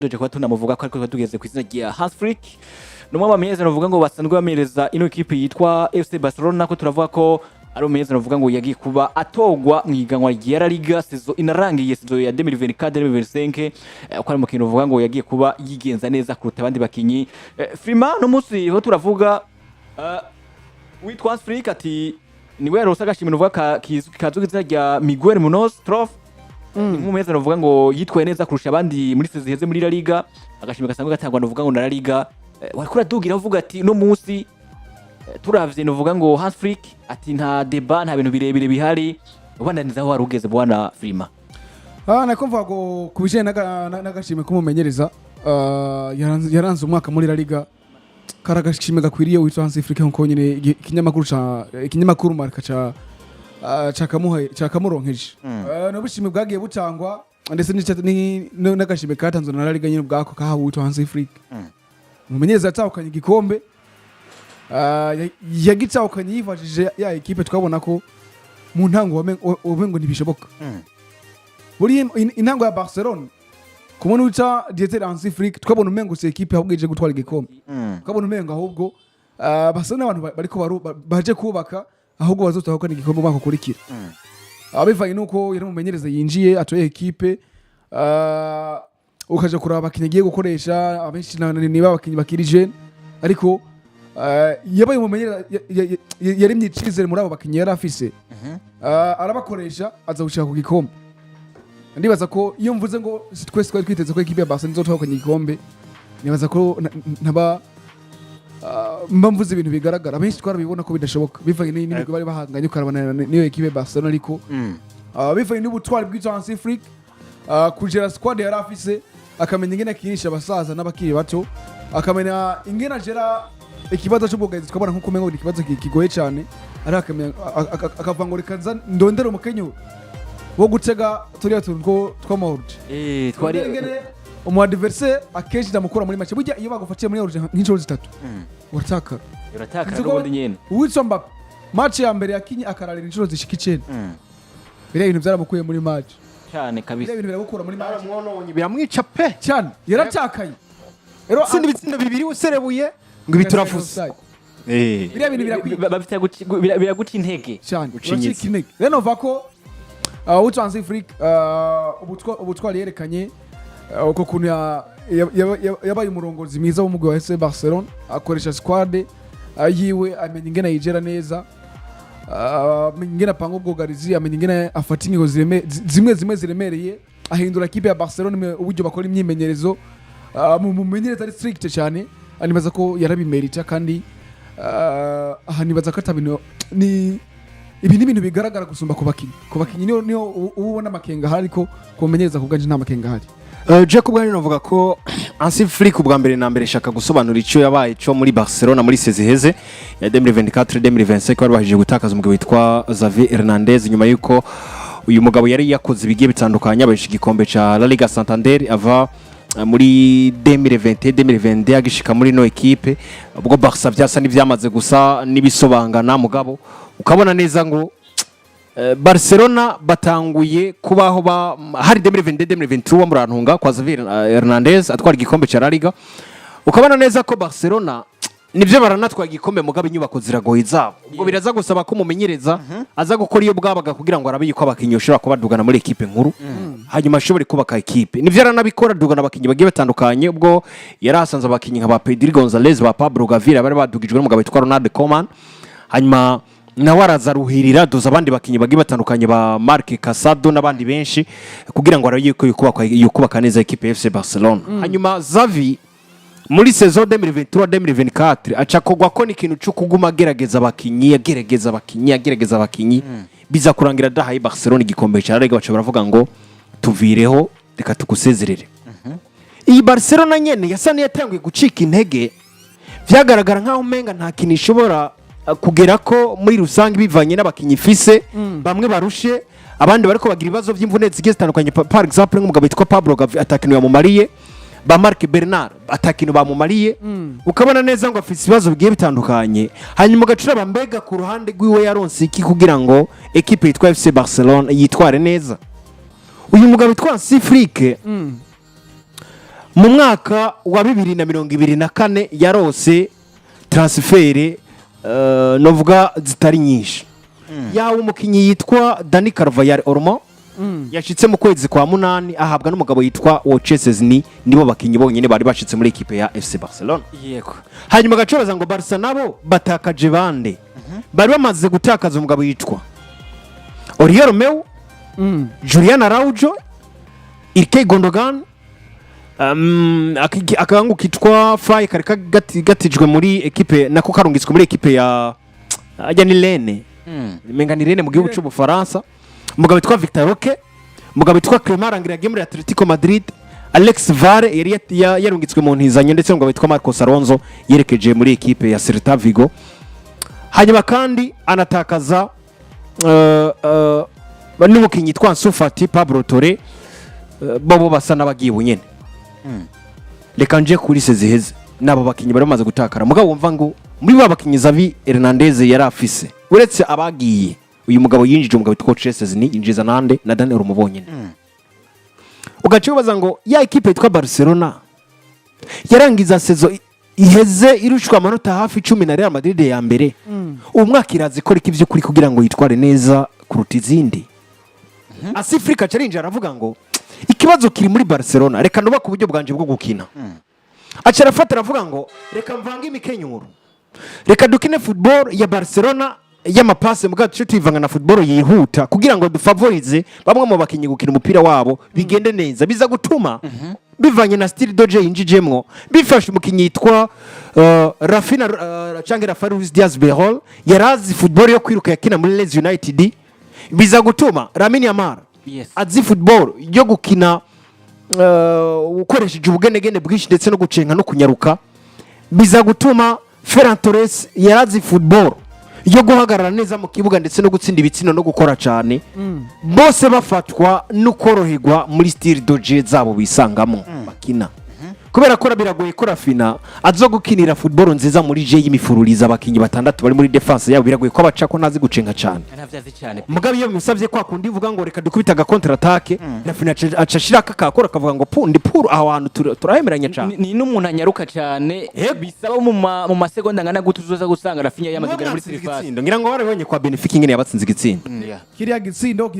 Tuje kuba tunamuvuga ko, ariko tuba tugeze ku izina rya Hans Flick. Ni umwe mu bamenyereza novuga ngo basanzwe bamenyereza ino ekipe yitwa FC Barcelona, ko turavuga ko ari umumenyereza novuga ngo yagiye kuba atogwa mu higanwa rya La Liga saison inarangiye, saison ya 2024 2025, ko ari umukino uvuga ngo yagiye kuba yigenza neza kuruta abandi bakinyi. Frima, no munsi ho turavuga witwa Hans Flick ati niwe yarose agashimwe novuga kazwi ku izina rya Miguel Munoz Trophy, nk'umumenyereza novuga ngo yitwaye neza kurusha abandi muri saison iheze muri La Liga, agashimwe gasanzwe gatangwa novuga ngo na La Liga. Wariko uradugira uvuga ati no munsi turavye novuga ngo Hans Flick ati nta débat, nta bintu birebire bihari. Ubandaniza aho wari ugeze, bwana Frima. Ah, nako mvuga ngo ku bijyanye n'agashimwe k'umumenyereza yaranze umwaka muri La Liga, kari agashimwe gakwiriye witwa Hansi Flick, nkuko nyine ikinyamakuru Marca cakamuronkeje. N'ubushimwe bwagiye butangwa ndetse n'agashimwe katanzwe na La Liga nyine ubwako kahawe witwa Hansi Flick. Umumenyereza yatahukanye igikombe, yagitahukanye yifashishije ya ekipe twabona ko mu ntango wamengo ntibishoboka. Buriya intango ya Barcelona kubona uca Dieter Hansi Flick, twabona umengo si ekipe ahubwo ije gutwara igikombe. Twabona umengo ahubwo basa n'abantu bariko baje kubaka, ahubwo bazotahukana igikombe umwaka ukurikira. Bivanye nuko yari umumenyereza yinjiye atoye ekipe, ukaja kuraba abakinyi agiye gukoresha, abenshi niba abakinyi bakiri jeune, ariko yabaye umumenyereza yaremye icizere muri abo bakinyi yari afise, arabakoresha, aza gushika ku gikombe. Ndibaza ko iyo mvuze ngo si twese twari twiteze ko ekipe ya Barcelona izotahukana igikombe, nibaza ko ntaba mba mvuze ibintu bigaragara. Abenshi twarabibona ko bidashoboka bivanye n'imigwi bari bahanganye, ukarabana n'iyo ekipe ya Barcelona, ariko bivanye n'ubutwari bw'icyo Hansi Flick, kugera squad yari afise, akamenya ingene akinisha abasaza n'abakiri bato, akamenya ingene agera ikibazo cy'ubwugarizi, twabona nk'uko umengo ni ikibazo kigoye cyane, ariko akamenya akavuga ngo reka nza ndondere umukenyo wo gutega turiya tuntu tw'amahoruje. Twari ingene umu adversaire akenshi ndamukura muri match. Burya iyo bagufatiye muri hors-jeu nk'inshuro zitatu, uratakara. Uratakara. Nzi ko N'ubundi nyene. Uwitwa Mbappe, match ya mbere yakinye akararira inshuro zishika 9, biriya bintu byaramukuye muri match. Cyane kabisa. Biriya bintu biragukura muri match. Baramwononye, biramwica pe. Cyane, yaratakaye rero. Tsinda ibitsindo bibiri userebuye ngo ibi turavuze. Biriya bintu birakwiye. Bafite biraguca intege. Cyane. Gucinyitsa. Uracika intege. Rero nova ko uwitwa Hansi Flick, ubutwari yerekanye, uko kuntu yabaye umurongozi mwiza w'umugwi wa FC Barcelona, akoresha squad yiwe, amenya ingene yigera neza, amenya ingene apanga ubwugarizi, amenya ingene afata ingingo zimwe zimwe ziremereye, ahindura kipe ya Barcelona uburyo bakora imyimenyerezo, mu mumenyereza ari strict cyane. Nibaza ko yarabimerita kandi aha nibaza ko atabintu ni ibi ni ibintu bigaragara gusumba ku bakinyi. Ku bakinyi niyo uba ubona amakenga ahari, ariko ku mumenyereza ku bwanje nta makenga ahari. Jacob bwari navuga ko Hansi Flick ubwa mbere na mbere shaka gusobanura icyo yabaye cyo muri Barcelona muri saison iheze ya 2024 2025, bari bahije gutakaza umugabo witwa Xavi Hernandez, nyuma yuko uyu mugabo yari yakoze ibigiye bitandukanye, abahisha igikombe ca La Liga Santander ava muri 2020 2022 agishika muri no equipe, ubwo Barca vyasa n'ivyamaze gusa n'ibisobangana, mugabo ukabona neza ngo Barcelona batanguye kubaho ba hari 2022 2023 murantunga kwa Xavi Hernandez atwara igikombe cya La Liga, ukabona neza ko Barcelona nibyo baranatwara igikombe, mugabo inyubako ziragoye zabo. Ubwo biraza gusaba ko umumenyereza aza gukora iyo bwabaga kugira ngo arabe yuko abakinnyi bashobora kubadugana muri ekipe nkuru, hanyuma ashobore kubaka ekipe. Nivyo aranabikora, adugana abakinnyi bagiye batandukanye, ubwo yari ahasanze abakinnyi nka ba Pedri Gonzalez, ba Pablo Gavira bari badugijwe n'umugabo witwa Ronald Koeman, hanyuma nawe araza aruhirira duza abandi bakinnyi bagiye batandukanye ba Marc Casado n'abandi benshi kugira ngo arabe yuko yukubaka neza ekipe ya FC Barcelona. Hanyuma Xavi muri saison 2023 2024 aca kogwa ko ni ikintu cyo kuguma agerageza abakinyi, agerageza abakinyi, agerageza abakinyi, biza kurangira adahaye Barcelona igikombe cya La Liga, baca baravuga ngo tuvireho, reka tugusezerere. Iyi Barcelona nyene yasa n'iyatanguye gucika intege, vyagaragara nkaho umenga nta kintu ishobora kugera ko muri rusange bivanye n'abakinyi ifise, bamwe barushe, abandi bariko bagira ibibazo by'imvune zigiye zitandukanye. Par exemple nk'umugabo witwa Pablo Gavi atakintu yamumariye, ba Marc Bernal atakintu bamumariye, ukabona neza ngo afise ibibazo bigiye bitandukanye. Hanyuma ugacura mbega ku ruhande rwiwe yaronse iki kugira ngo ekipe yitwa FC Barcelona yitware neza? Uyu mugabo witwa Hansi Flick Mu mwaka wa 2024 yarose transfert novuga zitari nyinshi. Yawe umukinnyi yitwa Dani Carvajal Olmo yashitse mu kwezi kwa munani, ahabwa n'umugabo yitwa Wojciech, nibo bakinyi bonyine bari bashitse muri ekipe ya FC Barcelona. Hanyuma gacobaza ngo Barca nabo batakaje bande? Bari bamaze gutakaza umugabo yitwa Oriol Romeu, Julian Araujo, Ilkay Gundogan, akagangu kitwa Faye kari gatijwe muri ekipe, nako karungitswe muri ekipe ya ajya ni Rennes, menga ni Rennes mu gihugu cy'Ubufaransa, umugabo witwa Victor Roque, umugabo witwa Clement Lenglet yagiye muri Atletico Madrid, Alex Vare yari yarungitswe mu ntizanyo, ndetse n'umugabo witwa Marcos Alonso yerekeje muri ekipe ya Celta Vigo. Hanyuma kandi anatakaza n'umukinnyi yitwa Ansu Fati, Pablo Torre, bobo basa n'abagiye bunyene. Reka nje kuri saison iheze, n'abo bakinnyi bari bamaze gutakara. Mugabo wumva ngo muri ba bakinnyi Xavi Hernandez yari afise, uretse abagiye, uyu mugabo yinjije umugabo witwa Szczesny, yinjiza nande na Daniel Olmo bonyene. Ugaca wibaza ngo ya ekipe yitwa Barcelona yarangiza saison iheze irushwa amanota hafi 10 na Real Madrid ya mbere, uwo mwaka iraza ikora iki by'ukuri kugira ngo yitware neza kuruta izindi? Hansi Flick arinjira aravuga ngo ikibazo kiri muri Barcelona, reka nubake uburyo bwanje bwo gukina. Aca arafata aravuga ngo reka mvange imikenyuro, reka dukine football ya Barcelona y'amapase, mugabo tuce tuyivanga na football yihuta kugira ngo dufavorize bamwe mu bakinnyi gukina umupira wabo bigende neza. Biza gutuma bivanye na style de jeu yinjijemwo, bifasha umukinnyi yitwa Raphinha, canke Rafael Luis Diaz Berol yarazi football yo kwiruka yakina muri Leeds United. Biza gutuma Lamine Yamal azi football yo gukina ukoresheje ubugenegene bwinshi ndetse no gucenga no kunyaruka. Biza gutuma Ferran Torres yarazi football yo guhagarara neza mu kibuga ndetse no gutsinda ibitsina no gukora cyane. Bose bafatwa no koroherwa muri style de jeu zabo bisangamo bakina, kubera ko biragoye ko Raphinha azo gukinira football nziza muri jeu y'imifururiza abakinnyi batandatu bari muri defense yabo. Biragoye ko abaca ko ntazi gucenga cyane. Ntavyazi cyane. Mugabo iyo bimusabye kwa kundi uvuga ngo reka dukubita aga contre attaque, Raphinha aca ashirako akakora akavuga ngo pu ndi puru aho hantu turahemeranya cyane. Ni n'umuntu anyaruka cyane. Bisaba mu masegonda angana gute uzoza gusanga Raphinha yamaze kugera muri Mwatsinze surface. igitsindo, ngira ngo barabonye kwa Benfica ingene yabatsinze igitsindo. Kiriya gitsindo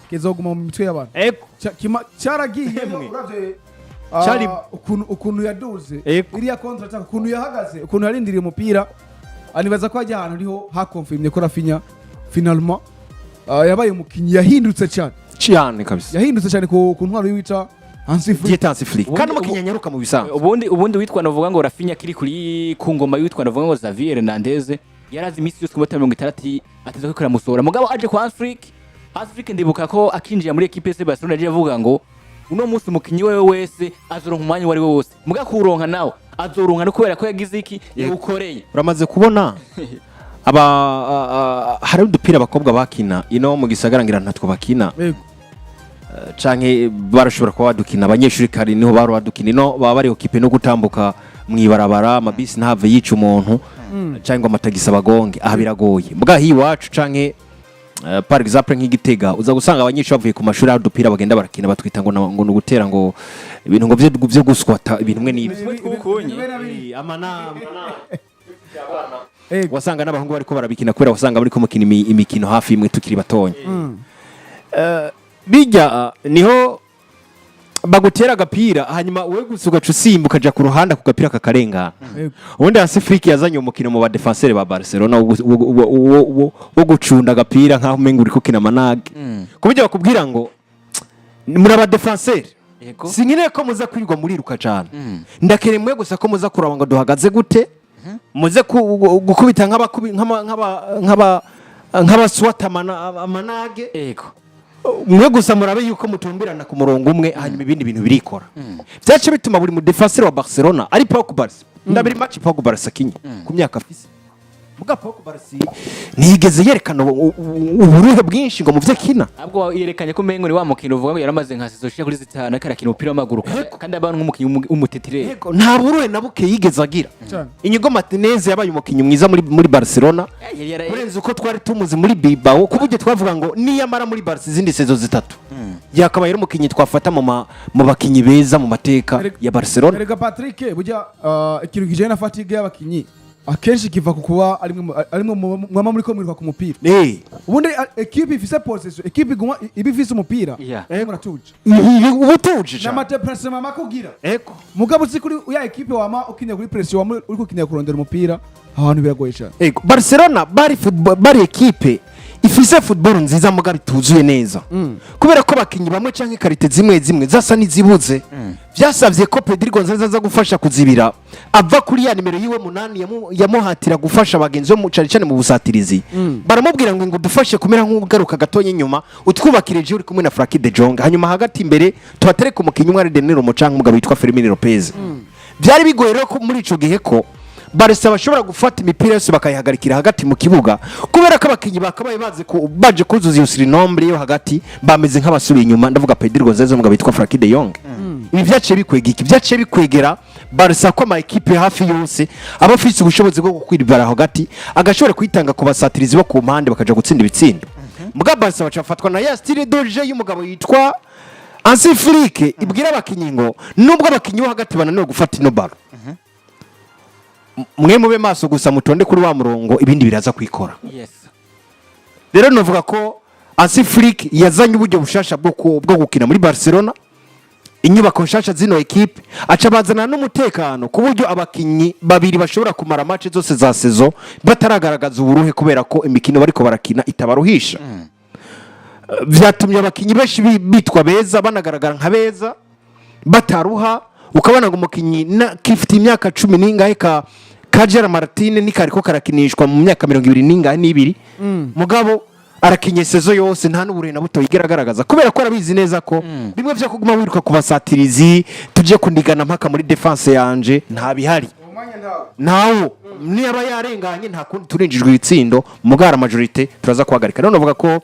kizoguma mu mitwe y'abantu. Ego. Cyaragiye Emwe. uravye ukuntu yaduze iriya contre attaque, ukuntu yahagaze, ukuntu yarindiriye umupira. Anibaza ko hajya ahantu niho hakonfirmye ko Raphinha finalement yabaye umukinnyi yahindutse cyane. Cyane kabisa. Yahindutse cyane ku ntwaro y'uwita Hansi Flick. Dieter Hansi Flick kandi umukinnyi anyaruka mu bisanzwe. Ubundi witwa navuga ngo Raphinha kiri kuri ku ngoma witwa navuga ngo Xavier Hernandez yarazi iminsi yose ku minota 60 ateza ko karamusohora. Mugabo aje kwa Hans Flick, Hans Flick ndibuka ko akinjira muri equipe FC Barcelona yaje avuga ngo uno munsi umukinyi wewe wese azoronka umwanya uwo ari we wose, mugabo kuwuronka nawe azoronka no kubera ko yagize iki, yawukoreye. Uramaze kubona aba hari udupira abakobwa bakina ino mu gisagara, ngira ntatwo bakina. Canke barashobora kuba badukina abanyeshuri kare, niho bari badukina ino, baba bari occupé no gutambuka mw'ibarabara, amabisi ntave yica umuntu canke ngo amatagisi abagonge. Aha biragoye, mbwa hiyi iwacu canke par exemple nk'igitega uza gusanga abanyeshuri bavuye ku mashuri, aho udupira bagenda barakina batwita ngo ngo ni ugutera ngo ibintu ngo vyo guswata ibintu mwe n'ibyo. Twukunye. Amanama. Yego. Wasanga n'abahungu bariko barabikina kubera wasanga bariko mukina imikino hafi imwe tukiri batonya. Bijya niho bagutera agapira, hanyuma wowe gusa ugaca usimba ukaja ku ruhande, ako gapira kakarengana. Ubundi Hansi Flick yazanye umukino mu badefenseur ba Barcelona wo gucunda agapira nkaho umenga uriko ukina manage, ku buryo bakubwira ngo muri abadefenseur sinkeneye ko muza kwirirwa muriruka cyane, ndakeneye mwe gusa ko muza kuraba ngo duhagaze gute, muze gukubita nk'abaswata amanage. Mwe gusa murabe yuko mutumbirana ku murongo umwe, hanyuma ibindi bintu birikora. Byace bituma buri mudefenseur wa Barcelona ari Pau Barca ndabiri match Pau Barca akinye ku myaka afise. Muga Pau Cubarsi ntiyigeze yerekana uburuhe bwinshi ngo mu vyo akina. Ahubwo yerekanye ko umengo ni wa mukino uvuga ngo yaramaze nka saison ishika kuri 5 ariko arakina umupira w'amaguru, kandi aba nk'umukinnyi w'umutitulaire. Yego, nta buruhe na buke yigeze agira. Cyane. Inigo Martinez yabaye umukinnyi mwiza muri Barcelona Yari kurenza uko twari tumuzi muri Bilbao, ku buryo twavuga ngo niyamara muri Barca izindi saison 3, yakabaye ari umukinnyi twafata mu bakinnyi beza mu mateka ya Barcelona. Erega Patrick, burya ikintu kijanye na fatigue y'abakinyi akenshi kiva ku kuba arimwe mwama muri ko mwiruka ku mupira. Ubundi ekipe ifise possession, ekipe iguma iba ifise umupira, muratuje. Uba utuje cyane. N'amadéplacement make ugira. Mugabo uzi kuri ya ekipe wama ukinira kuri pression, wama uri gukinira kurondera umupira, aho hantu biragoye cyane. Ego, Barcelona bari football, bari ekipe ifise football nziza mugabo ituzuye neza, kubera ko abakinyi bamwe canke qualité zimwe zimwe zasa n'izibuze. Vyasavye ko Pedri Gonzalez aza gufasha kuzibira, ava kuri ya nimero yiwe 8 yamuhatira gufasha bagenzi be cane cane mu busatirizi. Baramubwira ngo dufashe kumera nk'ugaruka gatonya inyuma, utwubakire je uri kumwe na Frenkie de Jong, hanyuma hagati imbere tuhatereke umukinyi umwe ari Dani Olmo canke umugabo witwa Fermin Lopez. Byari bigoye rero ko muri ico gihe ko Barca bashobora gufata imipira yose bakayihagarikira hagati mu kibuga, kubera ko abakinyi bakabaye bazi ko baje kuzuza iyo surnombre yo hagati bameze nk'abasubiye inyuma. Ndavuga Pedri Gonzalez, umugabo witwa Frenkie de Jong. Ibi vyaciye bikwega iki? Vyaciye bikwegera Barca ko ama ekipe hafi yose aba afise ubushobozi bwo gukwiribara hagati, agashobora kwitanga ku basatirizi bo ku mpande, bakaja gutsinda ibitsindo. Muga Barca baca bafatwa na ya style de jeu y'umugabo yitwa Hansi Flick, ibwira abakinyi ngo nubwo abakinyi bo hagati bananiwe gufata ino ballon, mwe mube maso gusa, mutonde kuri wa murongo, ibindi biraza kwikora. Rero novuga ko Hansi Flick yazanye uburyo bushasha bwo gukina muri Barcelona, inyubako nshasha zino ekipe, aca bazana n'umutekano ku buryo abakinyi babiri bashobora kumara match zose za saison bataragaragaza uburuhe, kubera ko imikino bariko barakina itabaruhisha. Vyatumye abakinyi benshi bitwa beza banagaragara nka beza bataruha. Ukabona ngo umukinyi kifite imyaka 10 n'ingahe ka Gerard Martin nikariko karakinishwa mu myaka 22, mugabo arakinye saison yose, nta n'uburuhe na buto yigera agaragaza, kubera ko arabizi neza ko bimwe vyo kuguma wiruka ku basatirizi, tuje kundigana mpaka muri défense yanje, nta bihari nawo. Niba yarenganye, nta kundi, turinjijwe ibitsindo mugara majorité turaza kuhagarika. None uvuga ko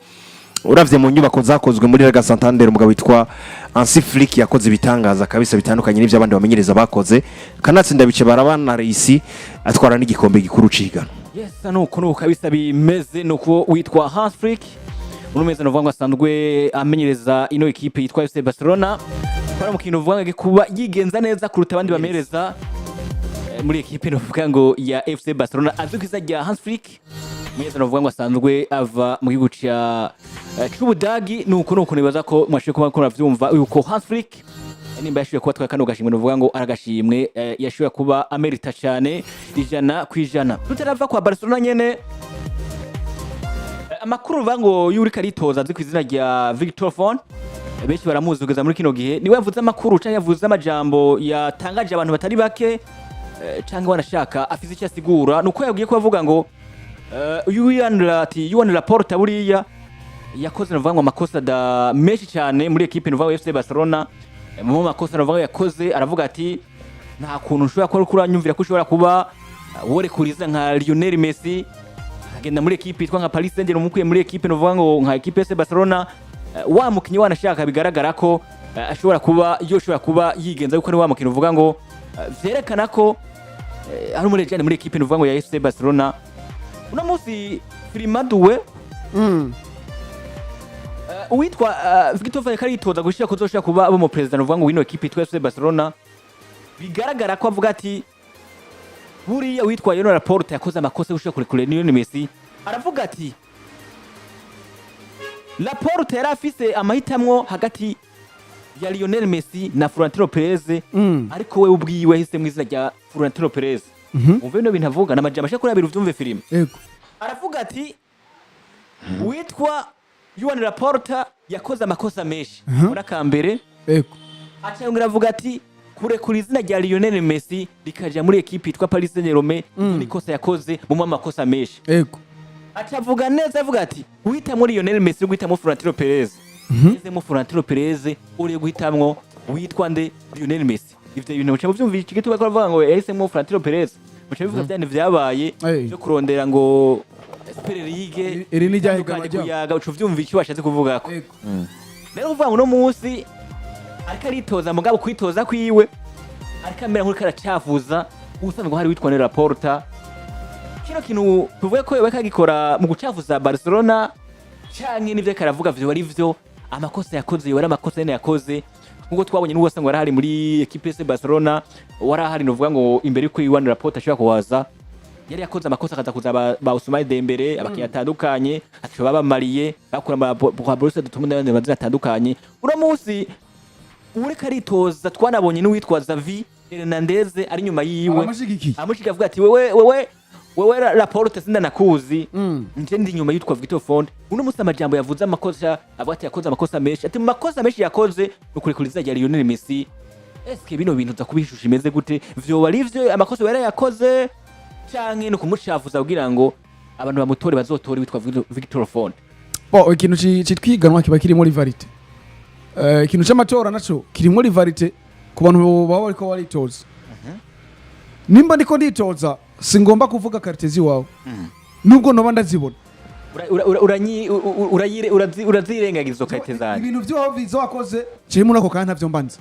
uravye mu nyubako zakozwe muri Liga Santander, umugabo witwa Hansi Flick yakoze ibitangaza kabisa bitandukanye n'ivyo abandi bamenyereza bakoze, kanatsinda bice barabana reisi, atwara n'igikombe gikuru cigano. Yes, nuko kabisa bimeze. Nuko witwa Hans Flick uno meza novuga ngo asanzwe amenyereza ino ekipe yitwa FC Barcelona, kwa mukino uvuga ngo kuba yigenza neza kuruta abandi bamenyereza muri ekipe novuga ngo ya FC Barcelona, azwi ku izina rya Hans Flick, umumenyereza novuga ngo asanzwe ava mu gihugu ca c'Ubudagi. Nuko nibaza ko mwashoboye kuba muravyumva yuko Hans Flick nimba yashoboye kuba atwaye kano gashimwe, novuga ngo aragashimwe yashoboye kuba amerita cyane 100%. Tutarava kwa Barcelona nyene, amakuru uvuga ngo yuri karitoza azwi ku izina rya Victor Font, benshi baramuzi kugeza muri kino gihe, niwe yavuze amakuru canke yavuze amajambo yatangaje abantu batari bake, canke wanashaka afise icyo asigura. Nuko yabwiye ko avuga ngo ati Joan Laporta buriya yakoze navuga ngo amakosa da menshi cyane muri ekipe navuga ngo FC Barcelona. Mu makosa navuga ngo yakoze, aravuga ati nta kuntu ushobora kuba uriko uranyumvira ko ushobora kuba worekuriza nka Lionel Messi akagenda muri ekipe yitwa nka Paris Saint-Germain, umukuye muri ekipe navuga ngo nka ekipe FC Barcelona, wa mukinyi wanashaka bigaragara ko ashobora kuba yoshobora kuba yigenza, kuko ni wa mukino uvuga ngo vyerekana ko ari umurejane muri ekipe nuvuga ngo ya FC Barcelona. Uno munsi Filimaduwe, uwitwa Victor Font aritoza gushira kuzoshira kuba abo mu president uvuga ngo wino ekipe yitwa FC Barcelona, bigaragara ko avuga ati buriya witwa Joan Laporta yakoze amakosa yo gushira kure kure Lionel Messi. Aravuga ati Laporta yari afise amahitamwo hagati ya Lionel Messi na Florentino Perez, ariko we ubwiwe yahisemo izina rya Florentino Perez. Umve bino bintu avuga, n'amajambo ashaka kuri abiri, uvyumve filime. Aravuga ati witwa Joan Laporta yakoze amakosa menshi muri akambere. Aca yongera avuga ati kurekura izina rya Lionel Messi rikaja muri ekipe yitwa Paris Saint-Germain ni ikosa yakoze mu makosa menshi. Aca avuga neza, avuga ati guhitamwo Lionel Messi, guhitamwo Florentino Perez, yahisemo Florentino Perez uriye guhitamwo witwa nde? Lionel Messi. Ivyo bintu muca muvyumva igituma ko avuga ngo yahisemo Florentino Perez. Muca bivuga byane vyabaye Hey. byo kurondera ngo Super League. Iri ni rya higanwa itandukanye. ryabo. Kuyaga uca uvyumva icyo bashatse kuvuga ko. Ego. Rero kuvuga ngo uno munsi ariko aritoza, mugabo kwitoza kwiwe ariko amera nk'uriko aracafuza ubusanzwe hari witwa Laporta. Kino kintu tuvuge ko yoba kagikora mu gucafuza Barcelona, canke n'ivyo ariko aravuga vyoba ari vyo? Amakosa yakoze yoba ari amakosa nyene yakoze, nkuko twabonye n'uwo wasanga warahari muri equipe FC Barcelona, warahari novuga ngo imbere yuko Joan Laporta ashobora kuhaza, yari yakoze amakosa, akaza kuza ba Ousmane Dembele, abakinnyi atandukanye ati babamariye bakura kwa Borussia Dortmund n'abandi mazina atandukanye. Uno munsi ureka aritoza, twanabonye n'uwitwa Xavi Hernandez ari inyuma yiwe. Aramushigikiye. Amushigikiye, avuga ati: "Wewe, wewe, wewe Laporte sindanakuzi, nje ndi inyuma yitwa Victor Font." Uno munsi amajambo yavuze, amakosa, avuga ati yakoze amakosa menshi, ati mu makosa menshi yakoze ni ukurekura izina rya Lionel Messi. Eske bino bintu uza kuba ishusho imeze gute? Vyoba ari vyo amakosa yari yakoze, canke ni ukumucafuza kugira ngo abantu bamutore, bazotore witwa Victor Font? Bo, ikintu citwiganwa kiba kirimo rivalité. Ikintu c'amatora naco kirimo rivalité ku bantu baba bariko baritoza. Nimba ndiko nditoza, singomba kuvuga qualité ziwawe nubwo noba ndazibona. Urazirengagiza izo qualité zanjye. Ibintu vyo vizo wakoze, jewe muri ako kanya ntavyo mbanza.